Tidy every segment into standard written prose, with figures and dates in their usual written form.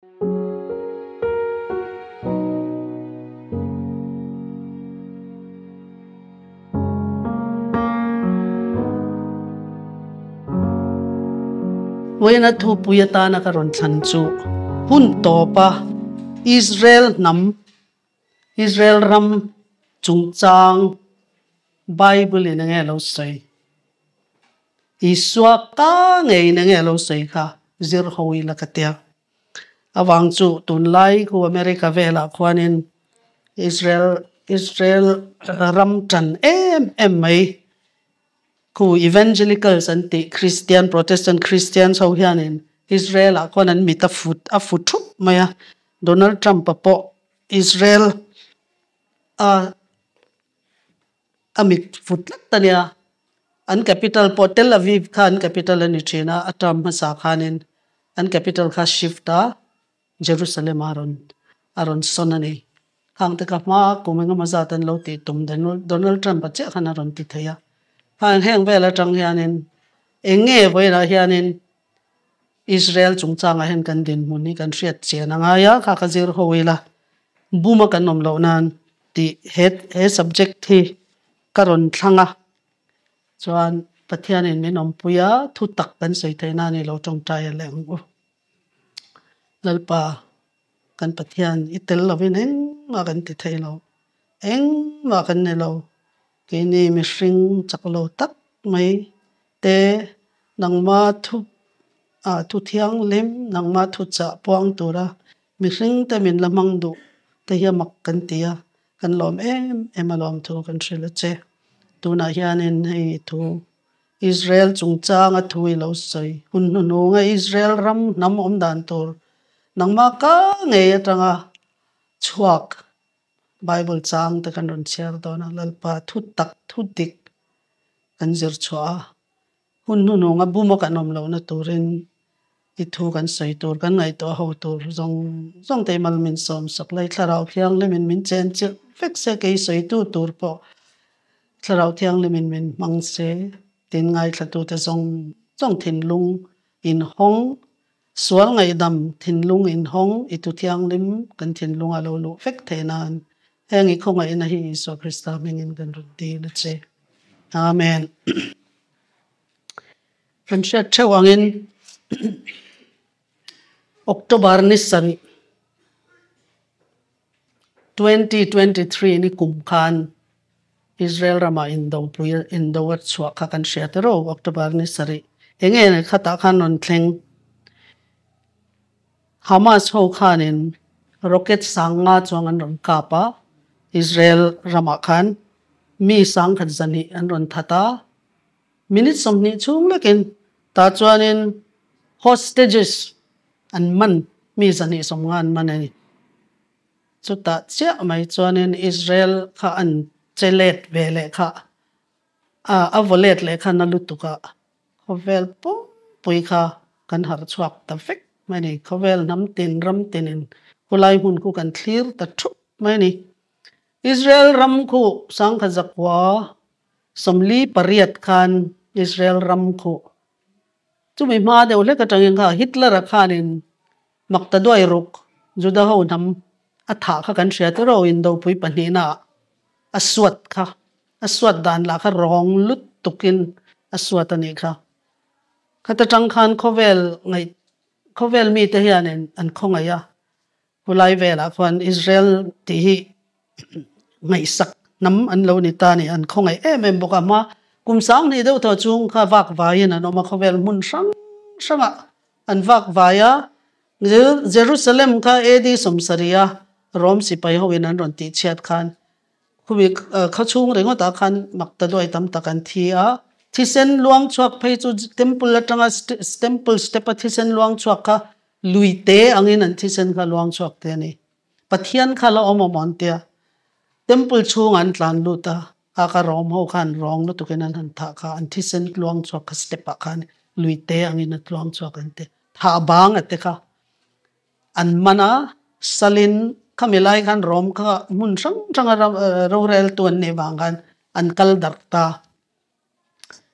Vawiina thupui atana ka rawn thlan chu hun tawpa Israel hnam, Israel ram chungchang Bible in enge lo sawi? Isua ka ngeiin enge lo sawi kha zir ho ila ka tia. Avang chu tunlai khu America velah khuanin Israel Israel ram tan em em mai khu Evangelicals an tih Christian Protestant Christians ho hianin Israel ah khuan an mit a fut a fu thup mai a, Donald Trump a pawh Israel a A mit fu tlat a nia. An capital pawh Tel Aviv kha an capital a ni thin a, a term hmasa khanin an capital kha shift a, Jerusalem a rawn a rawn sawn a ni. Khang te kha hma kum engemaw zat an lo tih tum Donald Trump a chiah khan a rawn ti thei a. Khang heng vel atang hianin eng nge vawiinah hianin Israel chungchangah hian kan dinhmun hi kan hriat chian a ngai a, kha ka zir ho ila buma kan awm loh nan tih he he subject hi ka rawn thlang a, chuan Pathianin min awmpui a, thu tak kan sawi theih nan i lo tawngtai a leh ang u. Lalpa kan Pathian i tel lovin engmah kan ti thei lo, engmah kan ni lo, keini mihring chak lo tak mai te nangma thu ah thu thianghlim nangma thu chah puang tura mihring te min la hmang duh te hi a mak kan ti a, kan lawm em em a lawm thu kan hrilh a che. Tunah hianin hei thu Israel chungchanga thu i lo sawi hun hnuhnunga Israel ram hnam awm dan tur nangma ka ngei atanga chhuak Bible chang te kan rawn chhiar dawn a, Lalpa thu tak thu dik kan zir chhuah a, hun hnuhnunga buma kan awm lohna turin i thu kan sawi tur, kan ngaihtuah ho tur zawng zawng te mal min sawm sak lai Thlarau Thianghlimin min chen chilh vek se, kei sawitu tur pawh Thlarau Thianghlimin min hmang se, tin ngaithlatute zawng zawng thinlung inhawng Sual ngaihdam thinlung inhawng i tu thianghlim kan thinlung a lo luh vek theih nan heng i khawngaihna hi Isua Krista hmingin kan rawn dil a che. Amen. Kan hriat theuh angin October ni sarih 2023 ni kum khan Israel ramah indopui indo a chhuah kha kan hria ta ro October ni sarih eng nge ni khatah khan rawn thleng Hamas ho khanin rocket sang nga chuang an rawn kap a Israel ramah khan mi sangkhat zahnih an rawn that a minute 20 chhung lekin tah chuanin hostages an man mi 250 an man a ni. Chutah chiah mai chuanin Israel kha an che let ve leh kha a a vaw let leh kha na lutuk a, khawvel pumpui kha kan harh chhuak ta vek mai a ni. Khawvel hnam tin ram tinin khulai hmun khu kan thlir ta thup mai a ni. Israel ram khu sangkhat zakua 48 khan Israel ram khu Chumi hma deuh hlek atangin kha Hitler-a khanin mak ta duai ruk Juda ho hnam a thah kha kan hria tiraw indopui pahnihna ah a suat kha, a suat dan lah kha rawng lut tukin a suat a nih kha. Khata tang khan khawvel ngaih khawvel mite hianin an khawngaih a, Khulai velah khuan Israel tih hi ngaihsak hnam an lo ni ta a ni, an khawngaih em em bawk a. Hma kum sanghnih deuh tawh chung kha vak vaiin an awm a, khawvel hmun hrang hrangah an vak vai a. Jerusalem kha AD 70 a Rome sipai hoin an rawn tihchhiat khan Khumi khaw chhung ringawtah khan mak ta duai tam tak an thi a, thisen luang chhuak phei chu temple atanga temple step a thisen luang chhuak kha lui te angin an thisen kha luang chhuak te a ni. Pathian kha la awm awm an tia. Temple chhungah an tlan lut a, a ka rawm ho khan rawng lutukin an han thah kha an thisen luang chhuak kha step ah khan lui te angin a tluang chhuak an ti. Thah bang a te kha. An man a, salin khami lai khan Rom kha hmun hrang hranga roreltu an nih vang khan an kal darh ta.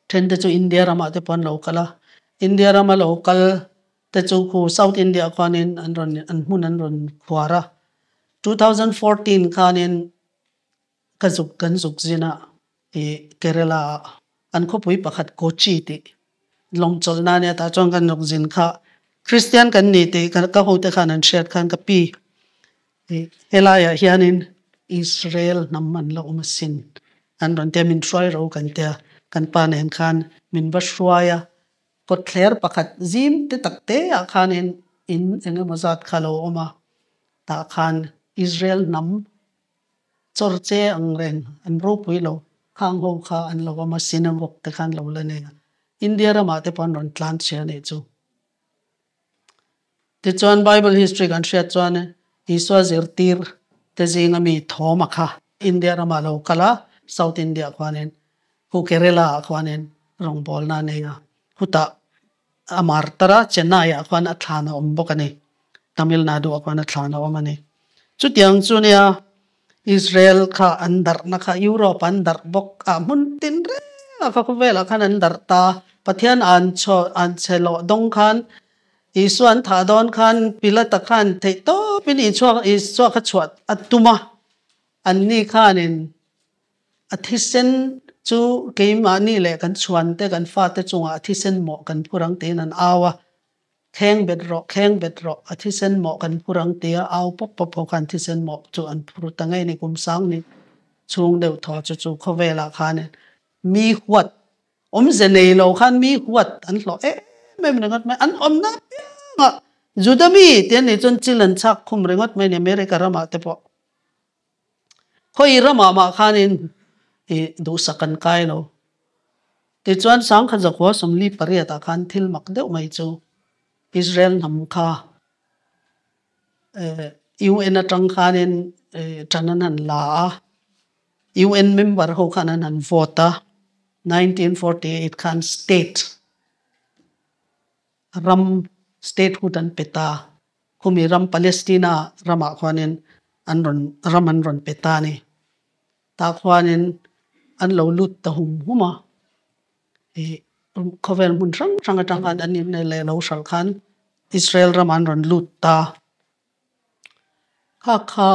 Thente chu India ramah te pawh an lo kal a, India rama lo kal. te chu khu South India khuanin an rawn an hmun an rawn khuar a. 2014 khanin ka zuk kan zuk zin a ih Kerala ah an khawpui pakhat Kochi tih lawng chawlhna ania tah chuan kan zuk zin kha Kristian kan ni tih ka hote khan an hriat khan ka pi ih helaiah hianin Israel hnam an la awm asin an rawn tia min hruai ro kan tia kan pa nen khan min va hruai a kawtthler pakhat zim te tak te ah khanin in eng emaw zat kha a lo awm a tah khan Israel hnam Chawr che ang reng an ropui lo, khang ho kha an lo awm a, synagogue te kha an lo la nei a, India ramah te pawh an rawn tlan chhia a nih chu. Tichuan Bible history kan hriat chuan Isua zirtir te zinga mi Thoma kha India ramah lo kal a, South India khuanin khu Kerala ah khuanin rawngbawlna a nei a, khutah A martar a, Chennai ah khuan a thlan a awm bawk a ni. Tamil Nadu ah khuan a thlan a awm a ni. Chutiang chu nia Israel kha an darhna kha Europe an darh bawk a, hmun tin reng ah kha khawvel ah khan an darh ta. Pathian an chho an chhe loh dawng khan Isua an thah dawn khan Pilata khan theih tawpin Isua Isua kha chhuah a tum a, anni khanin A thisen chu keimahni leh kan chhuante, kan fate chungah a thisen mawh kan phur ang tiin an au a, Kheng bet rawh, kheng bet rawh, a thisen mawh kan phur ang tia au pawp pawp ho khan thisen mawh chu an phur ta ngei ni kum sang ni chhung deuh thaw chu chu khawvelah khan mi huat awmze nei lo khan mi huat an hlawh em em ringawt mai, an awmna apiangah Juda mi ti an nih chuan chil an chhak khum ringawt mai ni America ramah te pawh. Khawi ramah mah khanin i duhsak kan kai lo. Tichuan Sangkhat Zakhua 48 ah khan thil mak deuh mai chu Israel hnam kha UN atang khanin ṭan an han la a, UN member ho khan an han vote a, 1948 khan state ram statehood an pe ta. Khumi ram Palestina ramah khuanin an rawn ram an rawn pe ta a ni. Tah khuanin an lo lut ta hum hum a, ih khawvel hmun hrang hrang atang khan an in leh lo hralh khan Israel ramah an rawn lut ta. Kha kha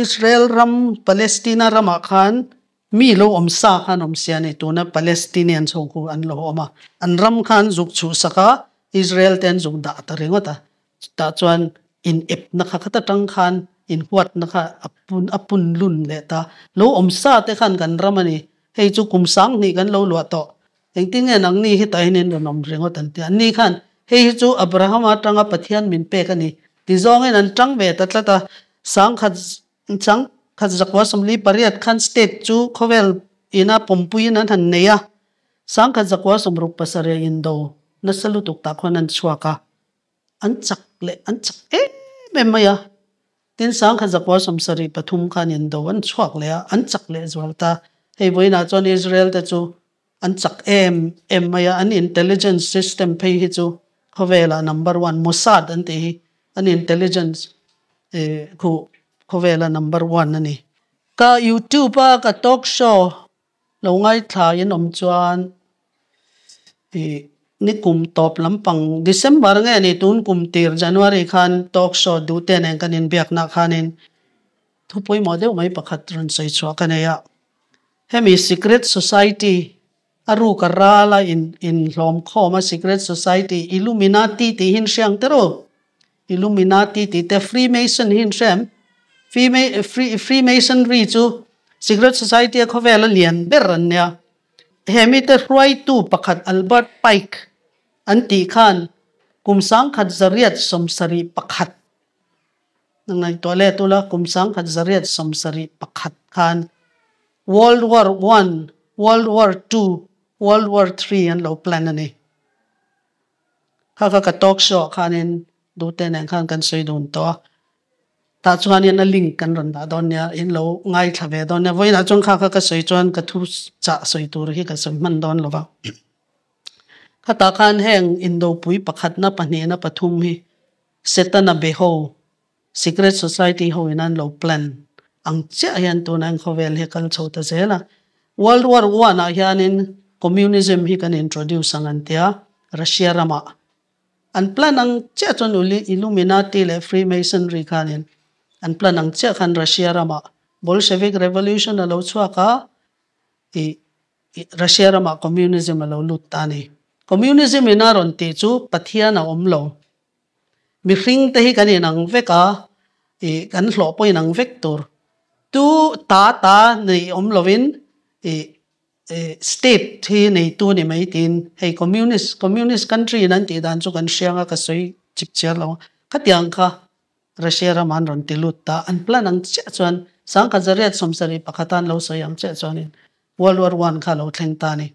Israel ram Palestina ramah khan mi lo awm sa khan awm sia a ni. Tuna Palestinians ho khu an lo awm a, an ram khan zuk chhuhsak a, Israel te an zuk dah ta ringawt a. Chutah chuan in epna kha khat atang khan in huatna kha a pun a pun lun leh ta. Lo awm sa te khan kan ram a ni. Hei chu kum sang hnih kan lo luah tawh. Engtin nge nangni hetah hian in rawn awm ringawt an ti a. Anni khan hei hi chu Abrahama atanga Pathian min pek a ni ti zawngin an tang ve ta tlat a. Sangkhat sangkhat zakua 48 khan state chu khawvel ina pawmpuiin an han nei a. Sangkhat zakua 67 indo nasa lutuk tah khuan an chhuak a. An chak leh an chak em em mai a. Tin sangkhat zakua 73 khan indo an chhuak leh a, an chak leh zual ta. Hei vawiinah chuan Israel te chu An chak em em mai a, an intelligence system phei hi chu khawvelah number one, Mossad an tih hi an intelligence khu khawvela number one a ni. Ka youtube a ka talk show lo ngaithla in awm chuan ih ni kum tawp lampang December nge ni tun kum tir January khan talk show duh te nen kan inbiakna khanin thu pawimawh deuh mai pakhat rawn sawi chhuah ka nei a. Hemi secret society a ruk a ral a in inhlawm khawm a secret society Illuminati tih hi in hre ang tiraw? Illuminati tih te Freemason hi in hre em? Freemasonry chu secret society a khawvel a lian ber an nia. He mite hruaitu pakhat Albert Pike an tih khan kum 1971 Ngaihtuah let ula, kum 1971 khan World War One, World War Two, World War Three an lo plan a ni. Kha kha ka talk show ah khanin duhte nen khan kan sawi dun tawh a. Tah chuanin a link kan rawn dah dawn nia, in lo ngaithla ve dawn nia. Vawiinah chuan kha kha ka sawi chuan ka thu chah sawi tur hi ka sawi hman dawn lo va. Khatah khan heng indopui pakhatna pahnihna pathum hi Setana be ho, secret society ho in an lo plan ang chiah hian tuna in khawvel hi a kal chho ta zel a. World War One ah hianin communism hi kan introduce ang an tia. Russia ramah. An plan ang chiah chuan Illuminati leh Freemasonry khanin an plan ang chiah khan Russia ramah Bolshevik Revolution a lo chhuak a, ih Russia ramah Communism a lo lut ta a ni. Communism in a rawn tih chu Pathian a awm lo. Mihring te hi kan inang vek a, ih kan hlawh pawh inang vek tur. Tu ta ta neih awm lovin ih State hi neitu a ni mai tiin hei communist communist country in an tih dan chu kan hria anga ka sawi chip chiar lo a, khatiang kha Russia ramah an rawn ti lut ta, an plan ang chiah chuan sangkhat zariat 71 a an lo sawi ang chiah chuanin World War One kha a lo thleng ta a ni.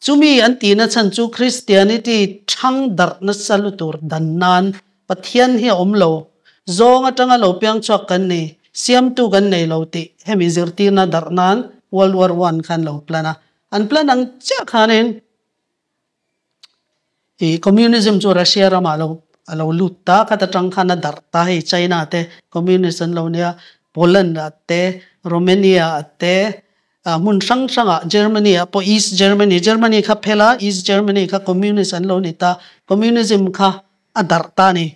Chumi an tihna chhan chu Christianity thang darh nasa lutur dan nan Pathian hi a awm lo, zawng atanga lo piang chhuak kan ni, siamtu kan nei lo tih hemi zirtirna darh nan World War One khan lo plan a. An plan ang chiah khanin ih Communism chu Russia ramah lo a lo lut ta, khat atang khan a darh ta hei China te Communist an lo nia, Poland ah te, Romania ah te, hmun hrang hrangah Germany ah pawh East Germany, Germany kha phel a, East Germany kha Communist an lo ni ta, Communism kha a darh ta a ni.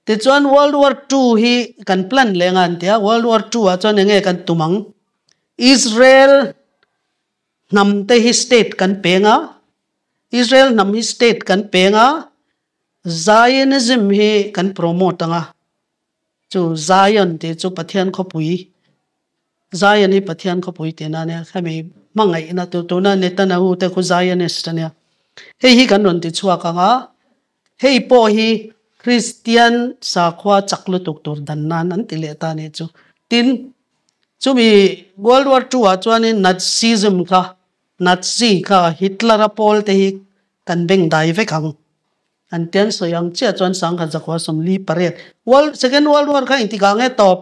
Tichuan World War II hi kan plan leh nga an ti a, World War II ah chuan enge kan tum ang? Israel hnam te hi state kan peng a, Israel hnam hi state kan peng a, Zionism hi kan promote ang a, chu Zion tih chu Pathian khawpui, Zion hi Pathian khawpui tihna a nia, hemi hmangaihna tu tuna Netanyahu te khu Zionist a nia. Hei hi kan rawn ti chhuak ang a, hei pawh hi Kristian sakhua chak lutuk tur dan nan an ti leh ta a nih chu. Tin, chumi World War II ah chuanin Nazism kha, Nazi kha Hitler-a pawl te hi kan bengdai vek ang. An tian sawi ang chiah chuan 1948 World Second World War kha engtikah nge tawp?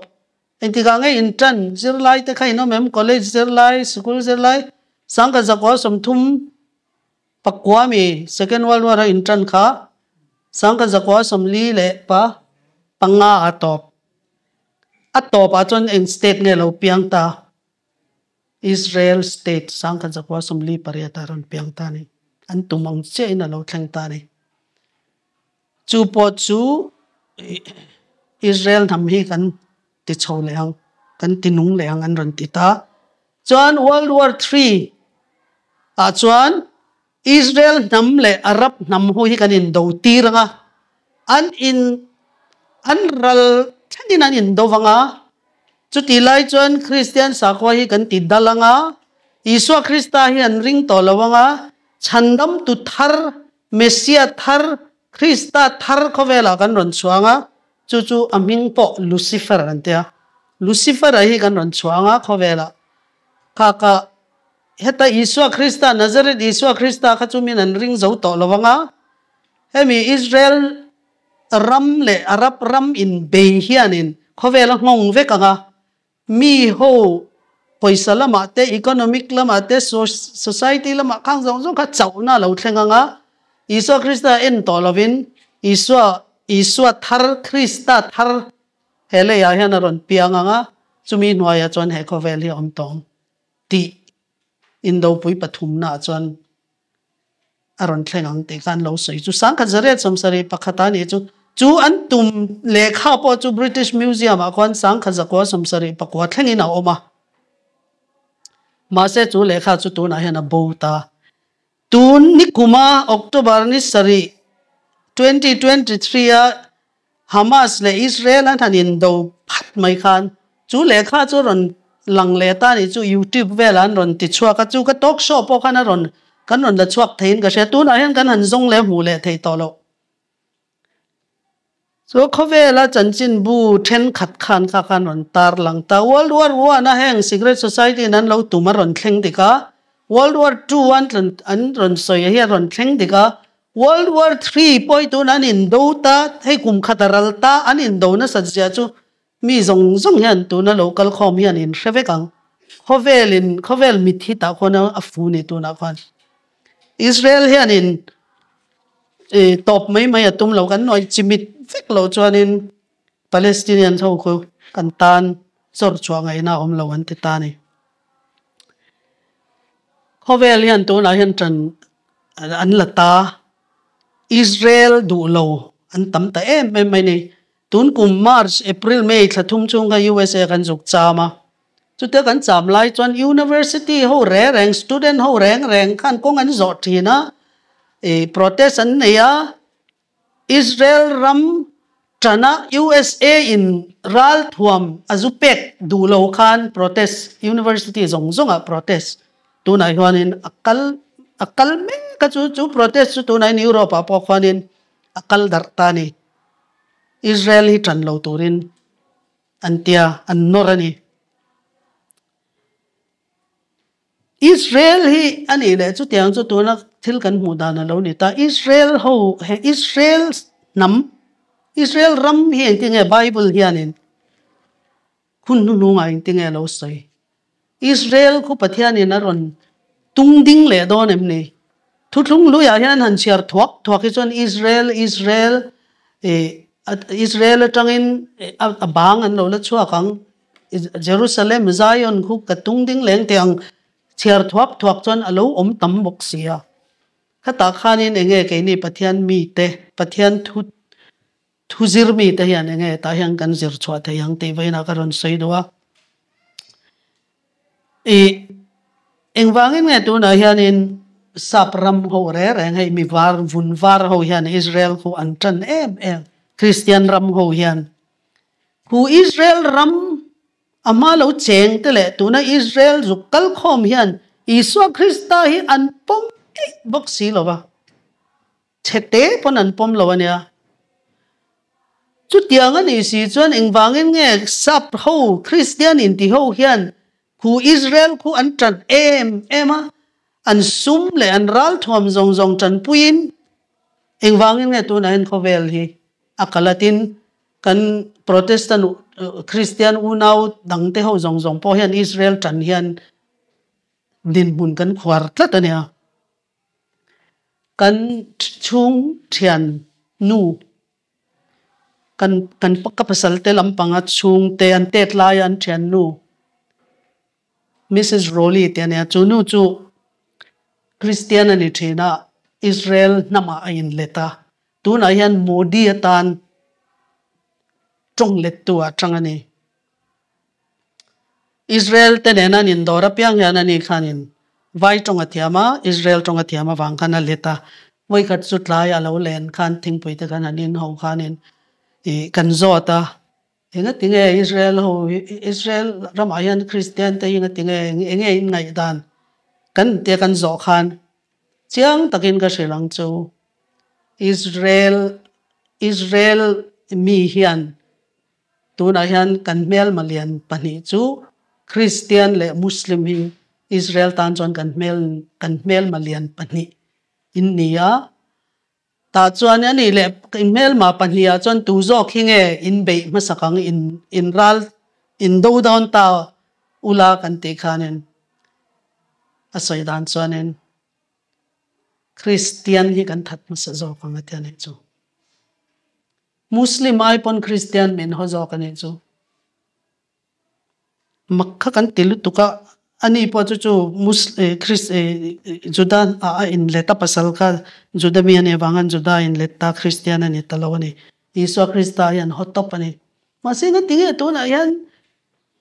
Engtikah nge in tan zirlai te kha in awm em? College zirlai, sikul zirlai 1939 mi Second World War a in tan kha 1945 a tawp. A tawp ah chuan eng state nge lo piang ta? Israel state 1948 ah rawn piang ta a ni. An tum ang chiah in a lo thleng ta a ni. Chu pawh chu Israel hnam hi kan ti chho leh ang, kan ti nung leh ang an rawn ti ta. Chuan World War III ah chuan Israel hnam leh Arab hnam ho hi kan indo tir ang a, an in an ral thlengin an indo vang a, chutih lai chuan Kristian sakhua hi kan ti dal ang a, Isua Krista hi an ring tawh lo ang a, chhandamtu thar Messiah thar, Krista thar khawvelah kan rawn chhuang a, chu chu a hming pawh Lucifer an ti a. Lucifer-a hi kan rawn chhuang a khawvelah. Kha ka heta Isua Krista, Nazareth Isua Krista kha chu min an ring zo tawh lo ang a, hemi Israel ram leh Arab ram inbei hianin khawvel a nghawng vek ang a, Mi ho pawisa lamah te, economic lamah te, society lamah khang zawng zawng kha chauhna a lo thleng ang a, Isua Krista en tawh lovin Isua, Isua thar, Krista thar he leiah hian a rawn piang ang a, chumi hnuaiah chuan he khawvel hi a awm tawh ang tih indopui pathumnaah chuan a rawn thleng ang tih kha an lo sawi chu 1971 a nih chu. Chu an tum lehkha pawh chu British Museum ah khuan 1979 thlengin a awm a. Mahse chu lehkha chu tunah hian a bo ta. Tun nikuma October ni sarih 2023 a Hamas leh Israel an han indo phat mai khan chu lehkha chu rawn lang leh ta a nih chu YouTube velah an rawn ti chhuak a, chu ka talk show pawh khan a rawn kan rawn la chhuak theiin ka hria, tunah hian kan han zawng leh hmuh leh thei tawh loh. Chu khawvela chanchinbu thenkhat khan kha khan rawn tar lang ta, World War One a heng Secret Society in an lo tum a rawn thleng dik a, World War II an an rawn sawi hi a rawn thleng dik a, World War III pawh hi tun an indo ta, hei kum khat a ral ta, an indo nasat zia chu mi zawng zawng hian tuna lo kal khawm hian in hre vek ang. Khawvel in, khawvel mit hi tah khuan a fu ni tunah khuan. Israel hian in tawp mai mai a tum lo, kan nawi chimit vek lo chuanin Palestinians ho khu kan tan chawr chhuah ngaihna a awm lo an ti ta a ni. Khawvel hian tunah hian ṭan an la ta. Israel duh lo an tam ta em em mai ni. Tun kum March, April, May thla thum chhung kha USA kan zuk cham a. Chutia kan cham lai chuan University ho reng reng, student ho reng reng khan kawng an zawh thin a, ih protest an nei a. Israel ram tana USA in ralthuam a zu pek duh lo khan protest, University zawng zawngah protest tunah hianin a kal a kal mek a chu chu protest chu tunah hian Europe ah pawh khuanin a kal darh ta a ni. Israel hi tan lo turin an tia an nawr a ni. Israel hi a nih leh chutiang chu tuna thil kan hmuh dan a lo ni ta. Israel ho he Israel hnam, Israel ram hi engtin nge Bible hianin hun hnuhnungah engtin nge a lo sawi? Israel khu Pathianin a rawn tung ding leh dawn em ni? Thuthlung hluiah hian han chhiar thuak thuak hi chuan Israel, Israel ih Israel atangin a bang an lo la chhuak ang. Jerusalem, Zion khu ka tung ding leng teh ang chhiar thuak thuak chuan a lo awm tam bawk si a. Khatah khanin enge keini Pathian mite, Pathian thu thu zir mite hian enge tah hian kan zir chhuah thei ang tih vawiinah ka rawn sawi duh a. Ih, engvangin nge tunah hianin sap ram ho reng reng hei mi var vun var ho hian Israel khu an tan em em, Kristian ram ho hian Khu Israel ram a hma lo cheng te leh tuna Israel zuk kal khawm hian Isua Krista hi an pawm eih bawk si lo va, chhe te pawn an pawm lo a nia. Chutiang a nih si chuan engvangin nge sap ho Kristian inti ho hian khu Israel khu an ṭan em em a, an sum leh an ralthuam zawng zawng ṭanpuiin engvangin nge tunah hian khawvel hi a kal a tin Kan Protestant Kristian unau dangte ho zawng zawng pawh hian Israel tan hian dinhmun kan khuar tlat a nia. Kan chhung thian nu kan kan ka pasal te lampanga chhungte an tet laia an thian nu Mrs Rowley te a nia. Chu nu chu Kristian a ni thin a, Israel hnamah a inlet a. Tunah hian Modi atan tawng lettu ah tang a ni. Israel te nena an indawr apiang hian ani khanin vai tawng a thiam a, Israel tawng a thiam avang khan a let a. Vawikhat chu tlai a lo len khan thingpui te khan an inho khanin ih kan zawt a, engati nge Israel ho hi Israel ramah hian Kristian te hi engati nge enge in ngaihdan kan tia kan zawh khan Chiang takin ka hrilh ang chu, Israel Israel mi hian tunah hian kan hmelma lian pahnih chu Kristian leh Muslim hi Israel tan chuan kan hmel kan hmelma lian pahnih in ni a. Tah chuan a nih leh in hmelma pahnihah chuan tu zawk hi nge in beih hmasak ang in in ral in do dawn ta ula kan tih khanin A sawi dan chuanin Kristian hi kan that hmasa zawk ang a ti a nih chu. Muslim ai pawn Kristian min haw zawk a nih chu. Mak kha kan ti lutuk a, ani pawh chu chu Juda ah a inlet a, pasal kha Juda mi a nih avangin Juda a inlet ta, Kristian a ni ta lo a ni. Isua Krista hian haw tawp a ni. Mahse ngatinge tunah hian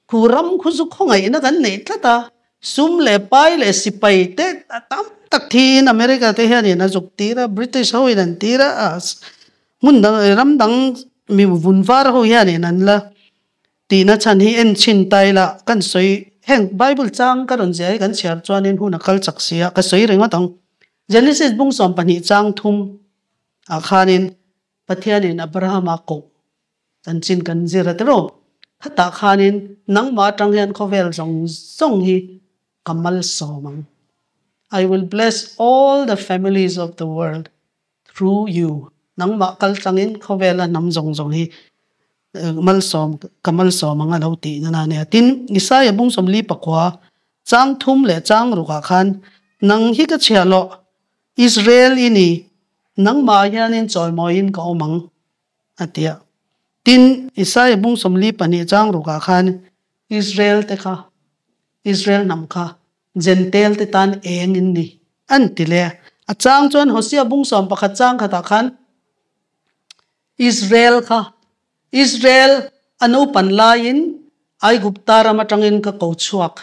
Khu ram khu chu khawngaihna kan neih tlat a, sum leh pai leh sipai te tam tak thiin America te hianin a zuk tir a, British ho in an tir a, hmun dang ram dang mi vun var ho hianin an la tihna chhan hi en chhin ta ila kan sawi heng Bible chang ka rawn ziah hi kan chhiar chuanin hun a kal chak si a, ka sawi ringawt ang. Genesis bung 12 chang thum ah khanin Pathianin Abrahama koh Chanchin kan zir a tiraw? Khatah khanin nangmah atang hian khawvel zawng zawng hi ka malsawm ang. I will bless all the families of the world through you. Nangmah kal tlangin khawvela hnam zawng zawng hi malsawm ka malsawm ang a lo tih nana a nia. Tin, Isaia bung 44 chang thum leh chang rukah khan nang hi ka chhiah loh, Israel i ni, nangmah hianin chawimawiin ka awm ang. A ti a. Tin, Isaia bung 42 chang rukah khan Israel te kha, Israel hnam kha Jentail te tan eng in ni an ti le. A chang chuan Hosea bung 11 chang khatah khan Israel kha Israel a naupan laiin Aigupta ram atangin ka ko chhuak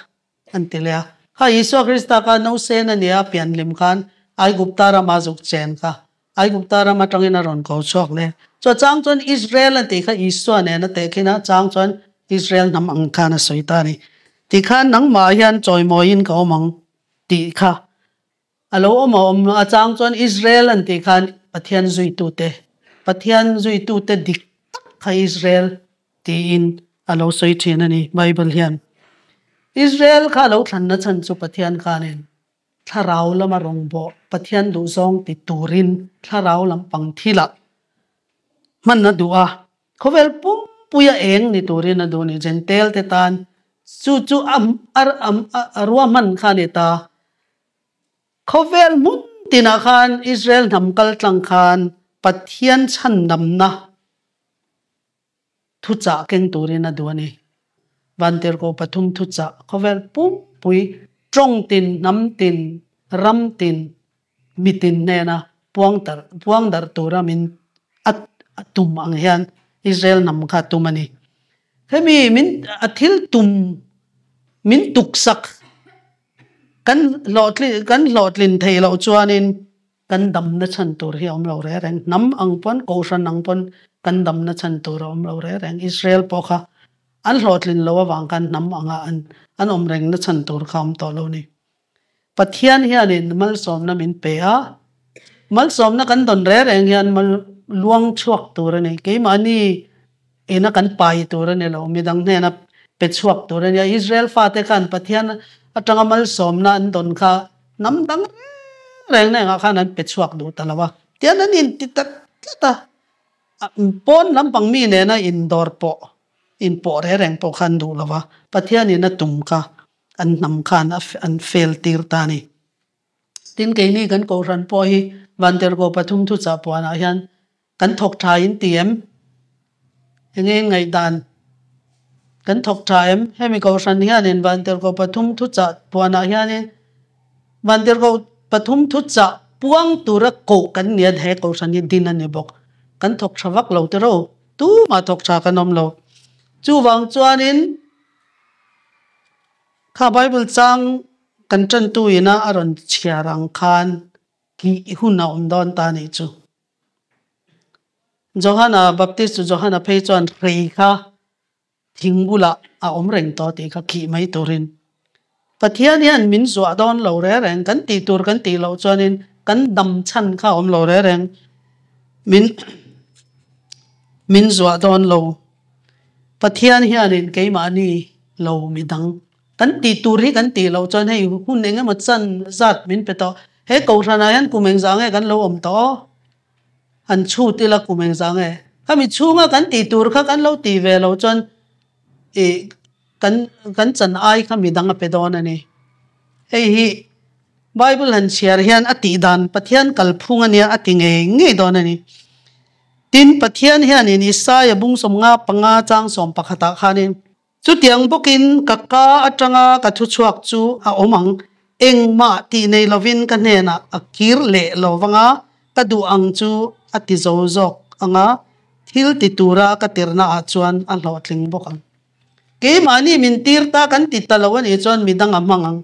an ti leh a. Kha Isua Krista kha nausen a nia pianhlim khan Aigupta rama zuk chen kha Aigupta ram atangin a rawn ko chhuak leh. Chu a chang chuan Israel a tih kha Isua nen a tehkhin a, chang chuan Israel hnam ang khan a sawi ta a ni. Tikhan nangmah hian chawimawiin ka awm ang tih kha A lo awm a awm a chang chuan Israel an tih khan Pathian zuitute, Pathian zuitute dik tak kha Israel tiin a lo sawi thin a ni Bible hian. Israel kha a lo thlanna chhan chu Pathian khanin thlarau lama rawngbawh Pathian duhzawng ti turin thlarau lampang thilah hman a duh a, khawvel pumpuia eng ni turin a duh a ni. Jentail te tan chu chu a ruahman kha a ni ta. Khawvel hmun tinah khan Israel hnam kaltlang khan Pathian chhandamna thuchah keng turin a duh a ni. Vantirhkoh pathum thuchah khawvel pumpui tawng tin, hnam tin, ram tin, mi tin hnena puang darh tura min a tum ang hian Israel hnam kha a tum a ni. Hemi min a thil tum min tuksak Kan hlawhtlin kan hlawhtlin theih loh chuanin kan damna chhan tur hi a awm lo reng reng. Hnam ang pawn, kohhran ang pawn kan damna chhan tur a awm lo reng reng. Israel pawh kha an hlawhtlin loh avang khan hnam anga an an awm rengna chhan tur kha a awm tawh lo a ni. Pathian hianin malsawmna min pe a, malsawmna kan dawn reng reng hian mal luang chhuak tur a ni. Keimahni Ina kan pai tur a ni lo, midang hnena pe chhuak tur a nia. Israel fate khan Pathian atanga malsawmna an dawn kha hnam dang reng reng na engah khan an pe chhuak duh ta lo a. Tian an inti ta tlat a, pawn lampang mi nena indawr pawh, inpawh reng reng pawh kha an duh lo va, Pathianin a tum kha an hnam khan an fail tir ta a ni. Tin, keini kan Kohhran pawh hi Vantirhkoh pathum thuchah puanah hian kan thawk tha in ti em? Enge in ngaihdan? Kan thawk tha em? Hemi Kohhran hianin Vantirhkoh pathum thuchah puanah hianin Vantirhkoh pathum thuchah puang tura koh kan nia he Kohhran hi din a ni bawk. Kan thawk tha vak lo tiraw? Tumah thawk tha kan awm lo. Chuvang chuanin kha Bible chang Kan ṭantu ina a rawn chhiar ang khan kih hun a awm dawn ta nih chu. Johana, Baptist chu Johana phei chuan hrei kha thing bulah a awm reng tawh tih kha kih mai turin Pathian hian min zuah dawn lo reng reng, kan tih tur kan tih loh chuanin kan dam chhan kha a awm lo reng reng, min min zuah dawn lo. Pathian hianin keimahni lo midang Kan tih tur hi kan tih loh chuan hei hun eng emaw chan zat min pe tawh. He Kohhranah hian kum engzah nge kan lo awm tawh aw? Han chhut ila kum engzah nge? Khami chhunga kan tih tur kha kan lo tih ve loh chuan ih kan kan chan ai kha midang a pe dawn a ni. Hei hi Bible han chhiar hian a tih dan Pathian kalphung a nia a ti ngei ngei dawn a ni. Tin, Pathian hianin Isaia bung 55 chang 11ah khanin Chutiang bawkin ka ka atanga ka thuchhuak chu a awm ang, engmah tih nei lovin ka hnenah a kir leh lo vang a, ka duh ang chu a ti zo zawk ang a, thil ti tura ka tirnaah chuan a hlawhtling bawk ang. Keimahni min tir ta kan ti ta lo a nih chuan midang a hmang ang.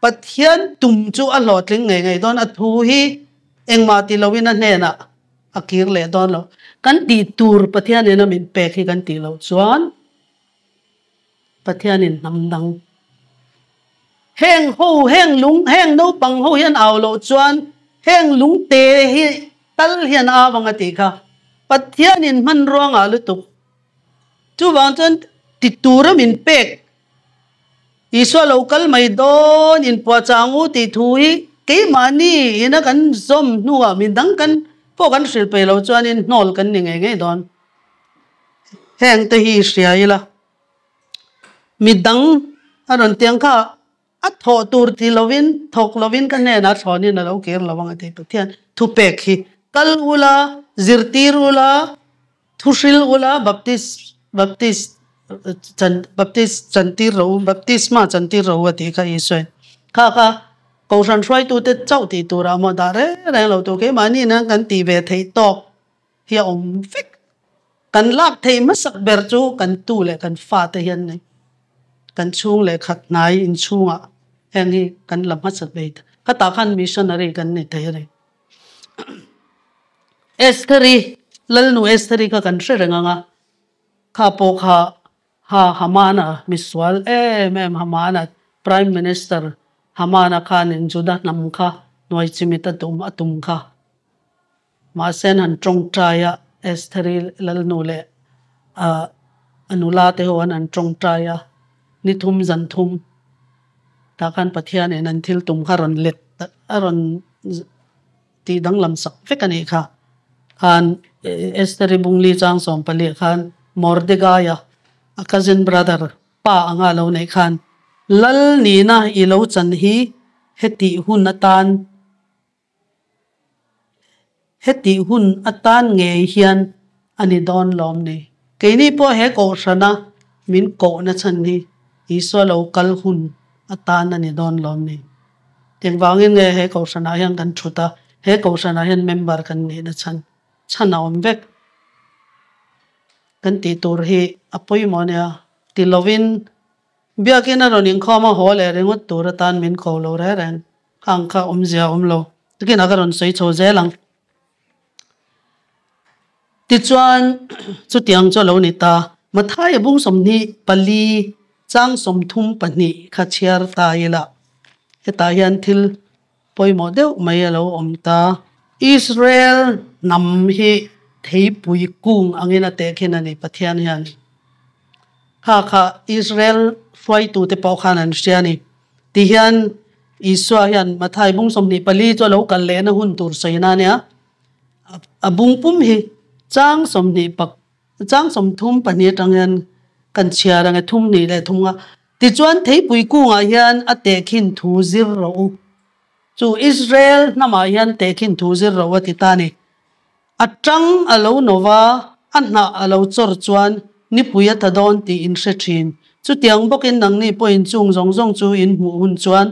Pathian tum chu a hlawhtling ngei ngei dawn, a thu hi engmah ti loin a hnenah a kir leh dawn lo. Kan tih tur Pathianin a min pek hi kan tih loh chuan Pathianin hnam dang heng ho heng lung heng naupang ho hian au loh chuan heng lungte hi tal hian au ang a tih kha Pathianin hmanrua ngah lutuk. Chuvang chuan ti tura min pek Isua lo kal mai dawn inpuahchah ang u tih thu hi keimahni ina kan zawm hnuah midang kan pawh kan hrilh peih loh chuanin hnawl kan ni ngei ngei dawn. Heng te hi i hria ila midang a rawn tiang kha a thawh tur ti lovin thawk lovin ka hnenah thlawnin a lo kir lo ang a ti. Pathian thupek hi kal ula, zirtir ula, Thuhril ula Baptist Baptist chan Baptist chantir ro Baptisma chantir ro a tih kha Isuain kha kha. Kohhran hruaitute chauh tih turah maw dah reng reng lo tur keimahni nan kan tih ve theih tawk hi a awm vek. Kan lak theih hmasak ber chu kan tu leh kan fate hian ni. Kan chhung leh khat hnai inchhungah heng hi kan la hmasa ve ta. Khatah khan missionary kan ni thei a ni. Estheri, Lalnu Estheri kha kan hre reng ang a, kha pawh kha Ha Hamana misual em em Hamana Prime Minister Hamana khanin Juda hnam kha hnuai chimit a tum a tum kha. Mahse an han tawngtai a, Estheri Lalnu leh a nula te ho an han tawngtai a, ni thum zan thum tah khan Pathianin an thil tum kha rawn let a rawn tih danglam sak vek a nih kha. Khan Estheri Bungli chang sawmpali khan Mordegaia a cousin brother pa anga lo neih khan Lal nihna i lo chan hi hetih hun atan hetih hun atan ngei hian a ni dawn lawm ni. Keini pawh he kohhrana min kohna chhan hi Isua lo kal hun atan a ni dawn lawm ni. Engvangin nge he kohhranah hian kan thut a, he kohhranah hian member kan nihna chhan chhan a awm vek kan tih tur hi a pawimawh ania. Ti lovin biakin a rawn inkhawm a haw leh ringawt tur atan min ko lo reng reng ang kha awmzia a awm lo. Tukinah ka rawn sawi chho zel ang. Tichuan, chutiang chu a lo ni ta. Mathaia bung 24 chang 32 kha chhiar ta ila, hetah hian thil pawimawh deuh mai a lo awm ta. Israel hnam hi theipui kung angin a tehkhin a ni Pathian hian. Kha kha Israel hruaitute pawh khan an hria a ni. Tihian Isua hian Mathai bung 24 chu a lo kal lehna hun tur sawina a nia. A bung pum hi chang sawmhnih pak chang 32 atang hian kan chhiar ang e thum hnih leh thum nga. Tichuan theipui kungah hian a tehkhin thu zir rawh u. Chu Israel hnamah hian tehkhin thu zir rawh u a ti ta a ni. A tang a lo no va, a hnah a lo chawr chuan nipui a ta dawn tih in hre thin. Chutiang bawkin nangni pawhin chung zawng zawng chu in hmuh hun chuan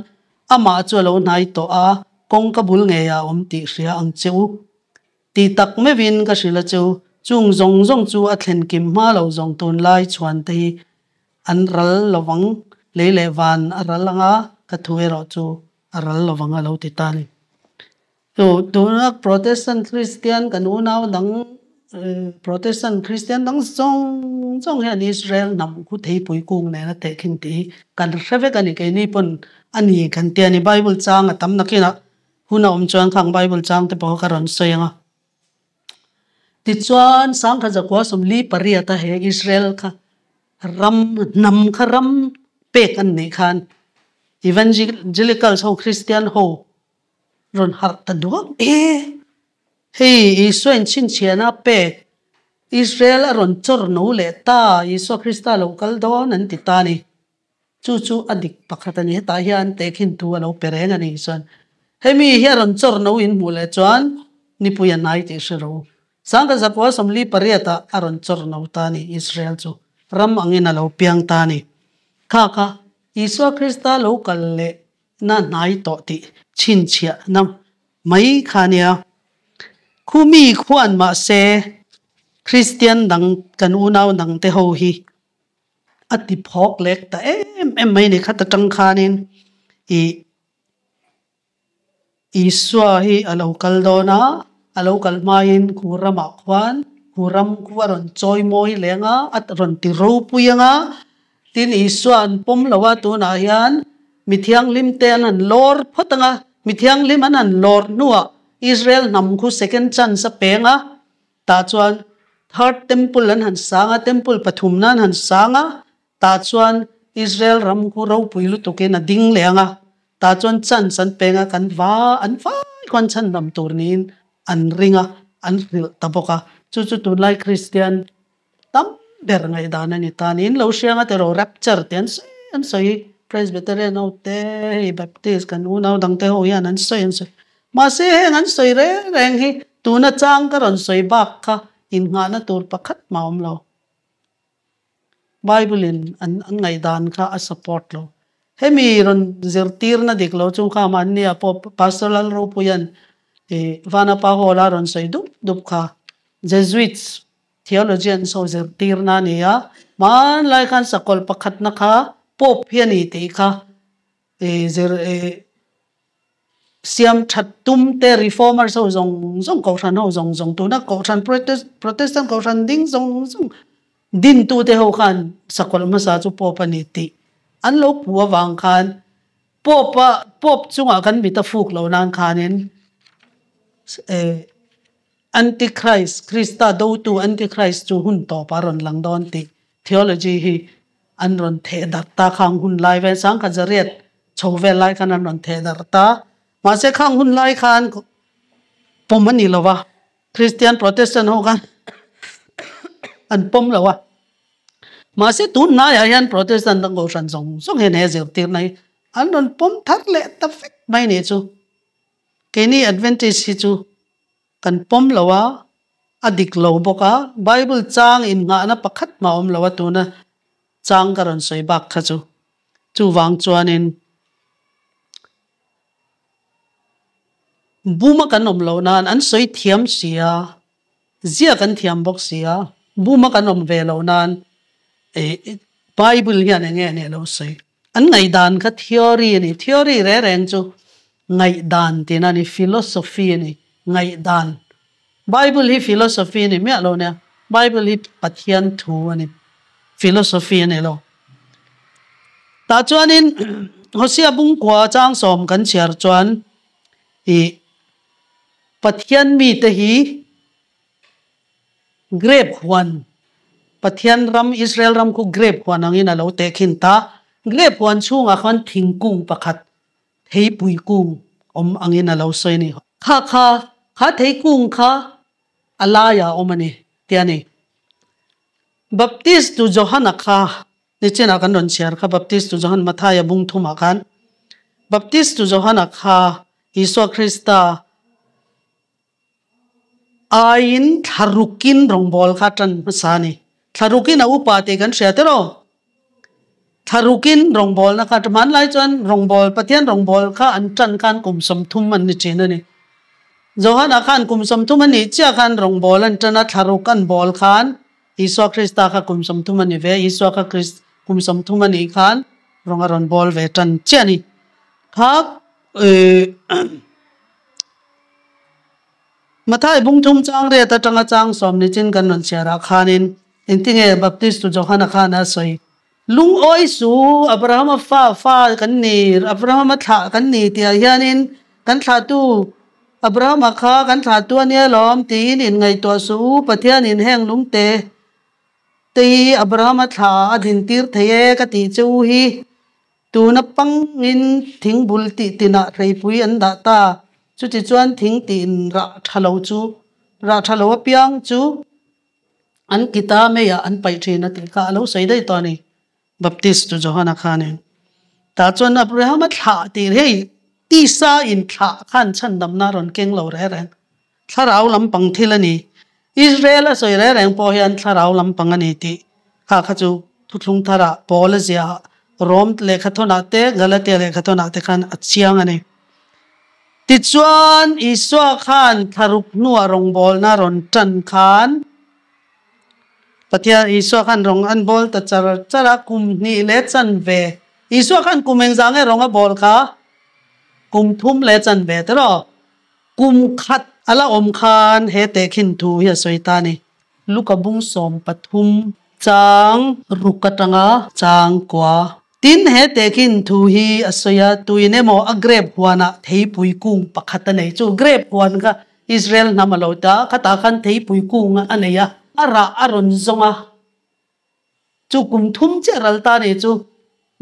amah chu a lo hnai tawh a, kawngka bul ngeiah a awm tih hria ang che u. Ti tak meuhin ka hrilh a che u, chung zawng zawng chu a thlen kim hma lo zawng tunlai chhuan te hi an ral lovang, lei leh van a ral ang a, ka thu erawh chu a ral lovang a lo ti ta a ni. Chu tuna Protestant Kristian kan unau dang Protestant Kristian dang zawng zawng hian Israel hnam khu theipui kung nen a tehkhin tih hi kan hre vek a ni. Keini pawn a ni kan ti a ni. Bible chang a tam nakinah hun a awm chuan khang Bible chang te pawh kha ka rawn sawi ang a. Tichuan 1948 a he Israel kha ram hnam kha ram pek an nih khan Evangelicals ho Kristian ho rawn harh ta duak e. Hei Isua in chhinchhiahna a pek, Israel a rawn chawr no leh ta, Isua Krista lo kal dawn an ti ta a ni. Chu chu a dik pakhat a ni. Hetah hian tehkhin thu a lo pe reng a ni chuan hemi hi a rawn chawr no in hmuh leh chuan nipui a hnai tih hre ro. 1948 ah a rawn chawr no ta a ni Israel chu ram angin a lo piang ta a ni. Kha kha Isua Krista lo kal leh na hnai tawh tih chhinchhiahna mai kha nia. Khumi khuan mahse Kristian dang kan unau dang te ho hi a ti phawk lek ta em em mai ni khat atang khanin ih Isua hi a lo kal dawn a, a lo kal hmain khu ramah khuan khu ram khu a rawn chawi mawi leng a, a rawn ti ropui ang a, Tin, Isua an pawm lo a, tunah hian mi thianghlim te an han lawr phawt ang a, mi thianghlim an han lawr hnuah Israel hnam khu second chance a peng a, tah chuan third temple an han sang a, temple pathumna an han sang a, tah chuan Israel ram khu ropui lutukin a ding leh ang a, tah chuan chance an peng a, kan va an vai khuan chhandam tur niin an ring a, an hrilh ta bawk a, chu chu tunlai Kristian Tam ber ngaihdan a ni ta niin lo hriang a tiraw rapture te an sawi an sawi Presbyterian ho te hei Baptist kan unau dang te ho hian an sawi an sawi mahse heng an sawi reng reng hi tuna chang ka rawn sawi bak kha innghahna tur pakhat mah a awm lo Bible in an an ngaihdan kha a support lo. Hemi rawn zirtirna dik lo chu kha mahnia pawh Pastor Lalropuia'n ih Vanapa Hall-a rawn sawi dup dup kha Jesuits theologians ho zirtirna a ni a, hmanlai khan sakawlh pakhatna kha Pope hi a ni tih kha ih zir ih Siam that tum te reformers ho zawng zawng kohhran ho zawng zawng tuna kohhran Protestant kohhran ding zawng zawng dintu te ho khan sakawlh hmasa chu Pope a ni tih an lo pu avang khan Pope a Pope chungah kan mit a fuk lo nan khanin eh Antichrist Krista dotu Antichrist chu hun tawp a rawn lang dawn tih Theology hi an rawn theh darh ta khang hun lai vel sangkhat zariat chho vel lai khan an rawn theh darh ta. Mahse khang hun lai khan pawm a ni lo va, Christian Protestant ho khan an pawm lo a. Mahse tun hnaiah hian Protestant dang kohhran zawng zawng hian he zirtirna hi an rawn pawm thar leh ta vek mai nih chu. Keini Adventist hi chu Kan pawm lo a, a dik lo bawk a, Bible chang innghahna pakhat mah a awm lo a tuna chang ka rawn sawi bak kha chu. Chuvang chuanin buma kan awm loh nan an sawi thiam si a, zia kan thiam bawk si a, buma kan awm ve loh nan Bible hian eng nge nih a lo sawi. An ngaihdan kha theory a ni. Theory reng reng chu ngaihdan tihna a ni, philosophy a ni, ngaihdan. Bible hi philosophy a ni miah lo nia, Bible hi Pathian thu a ni, philosophy a ni lo. Tah chuanin Hosea bungkua changsawm kan chhiar chuan ih Pathian mite hi Grape huan, Pathian ram, Israel ram khu grape huan angin a lo tehkhin ta. Grape huan chhungah khan thingkung pakhat, theipui kung awm angin a lo sawi a ni. Kha kha, kha theikung kha a laiah a awm a ni, tia ni. Baptist tu Johana kha, nichinah kan rawn chhiar kha Baptist tu Johan Mathaia bung thumah khan, Baptist tu Johana kha Isua Krista, Aiin thlarukin rawngbâwl kha ṭan hmasa a ni. Thlarukin a upa tih kan hria tiraw? Thlarukin rawngbâwlna kha hmanlai chuan rawngbâwl, Pathian rawngbâwl kha an ṭan khan kum 30 an ni ṭhin a ni. Johana khan kum 30 a nih chiah khan rawngbâwl an ṭan a, thlaruk an bâwl khan Isua Krista kha kum 30 a ni ve. Isua kha kum 30 a nih khan rawng a rawn bâwl ve ṭan chiah a ni. Kha Mathai bungthum chang riat atanga chang sawm ni chin kan rawn chhiar ah khanin engtinge Baptist tu Johana khan a sawi? Lungawi su, Abrahama fa fa kan ni, Abrahama thlah kan ni tih ah hianin kan thlahtu Abrahama kha kan thlahtu a nia lawm tiin inngaihtuah suh u, Pathianin heng lungte te hi Abrahama thlah ah a dintir thei e ka tih che u hi. Tuna pangin thingbul tih tinah hreipui an dah ta. Chutichuan thing tiin rah tha lo chu, rah tha lo apiang chu an kita meiah an paih thin a tih kha a lo sawi daih tawh a ni, Baptist chu Johana khanin. Tah chuan Abrahama thlah tih hei tisa in thlah khan chhandamna a rawn keng lo reng reng. Thlarau lampang thil a ni. Israel a sawi reng reng pawh hian thlarau lampang a ni tih kha kha chu thuthlung tharah Paul a ziah Rom lehkhathawnah te Galatia lehkhathawnah te khan a chiang a ni. Tichuan Isua khan thlaruk hnuah rawngbawlna rawn tan khan Pathian Isua khan rawng an bawl ta char char a, kum hnih leh chanve Isua khan kum engzah nge rawng a bawl kha? Kum thum leh chanve tiraw? Kum khat a la awm khan he tehkhin thu hi a sawi ta a ni. Luka bung 13 chang ruk atanga chang kua. Tin, he tehkhin thu hi a sawi a, tuin emaw a grape huanah theipui kung pakhat a nei. Chu grape huan kha Israel hnam a lo ta a, khatah khan theipui kung a nei a, a rah a rawn zawng a. Chu kum thum chiah ral ta nih chu.